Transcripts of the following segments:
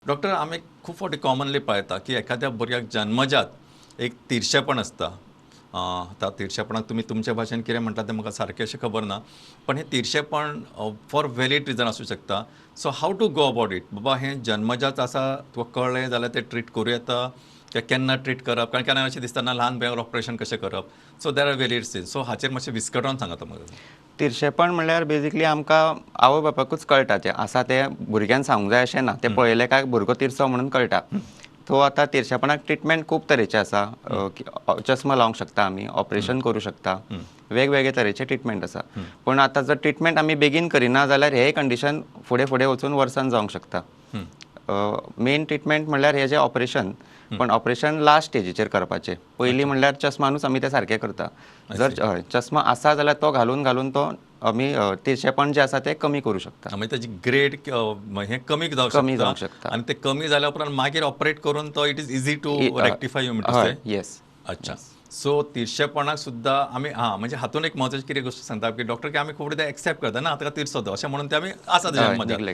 Doctor, आमी खूब फावटी कॉमनली पळयता की एखाद्या भुरग्याक जन्मजात एक तिरशेपण आसता. आतां तिरशेपणाक तुमी तुमच्या भाशेन कितें म्हणटा तें म्हाका सारकें अशें खबर ना, पण हें तिरशेपण फॉर व्हॅलीड रिजन आसूं शकता. So how to go about it? बाबा हें जन्मजात आसा तुका कळ्ळें जाल्यार तें ट्रीट करूं येता, ते केन्ना ट्रीट करप? कारण केन्ना अशें दिसता ना ल्हान भुरग्यांक ऑपरेशन कशें करप. So there are various things. So हाचेर मातशें विस्कटावन सांगात म्हाका. तिरशेपण म्हणल्यार बेजिकली आमकां आवय बापायकूच कळटा, तें आसा तें भुरग्यान सांगूंक जाय अशें ना, तें पळयलें काय भुरगो तिरसो म्हणून कळटा. सो आतां तिरशेपणाक ट्रिटमेंट खूब तरेचे आसा. चश्मा लावंक शकता आमी, ऑपरेशन करूं शकता, वेगवेगळे तरेचे ट्रिटमेंट आसा. पूण आतां जर ट्रिटमेंट आमी बेगीन करिना जाल्यार हे कंडिशन फुडें फुडें वचून वर्सान जावंक शकता. मेन ट्रिटमेंट म्हणल्यार हे जे ऑपरेशन, पण ऑपरेशन लास्ट स्टेजीचेर करपाचें. पयलीं म्हणल्यार चश्मानूच आमी तें सारकें करता. जर हय चश्मा आसा जाल्यार तो घालून घालून तो आमी तिरशेपण जें आसा तें कमी करूं शकता. म्हणजे ताची ग्रेड हें कमी जावंक शकता आनी तें कमी जाल्या उपरांत मागीर ऑपरेट करून तो it is easy to rectify you म्हणटा. येस. अच्छा. सो तिरशेपणाक सुद्दां आमी हां म्हणजे हातून एक म्हत्वाची कितें गोश्ट सांगता की डॉक्टर की आमी खूब ते एक्सेप्ट करता ना ताका तिरसो तो अशें म्हणून ते आमी आसा तेजें,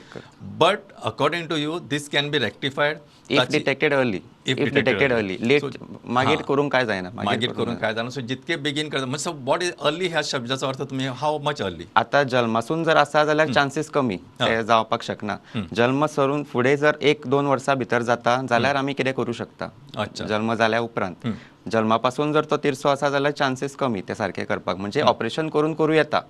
but according to you this can be rectified if detected early. If detected early, late मागीर करूंक काय जायना, मागीर करूंक काय जायना. सो जितके बेगीन करता म्हणजे what is early ह्या शब्दाचो अर्थ तुमी how much early? आतां जल्मासून जर आसा जाल्यार चान्सीस कमी, ते जावपाक शकना. जल्म सरून फुडें जर 1-2 वर्सां भितर जाता जाल्यार आमी कितें करूं शकता. जल्म जाल्या उपरांत जल्मापासून जर तो तिरसो आसा जाल्यार चान्सीस कमी ते सारके करपाक, म्हणजे ऑपरेशन करून करूं येता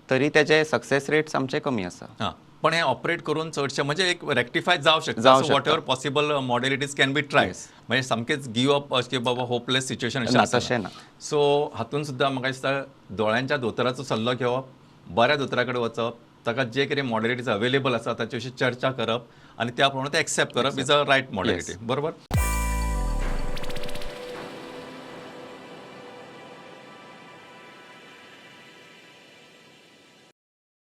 तरी तेजे सक्सेस रेट्स आमचे कमी आसा. पण हे ऑपरेट करून चडशे म्हणजे एक रेक्टिफाय जावं शकता. Whatever possible modalities can be try. म्हणजे सामकेच गिव अप की बाबा होपलेस सिच्युएशन तशें ना. सो हातून सुद्दां म्हाका दिसता दोळ्यांच्या दोतोराचो सल्लो घेवप, बऱ्या दोतोरा कडेन वचप, ताका जे कितें मॉडेलिटीज अवेलेबल आसा ताचे विशीं चर्चा करप आनी त्या प्रमाणे ते एक्सेप्ट करप is a right modality. बरोबर.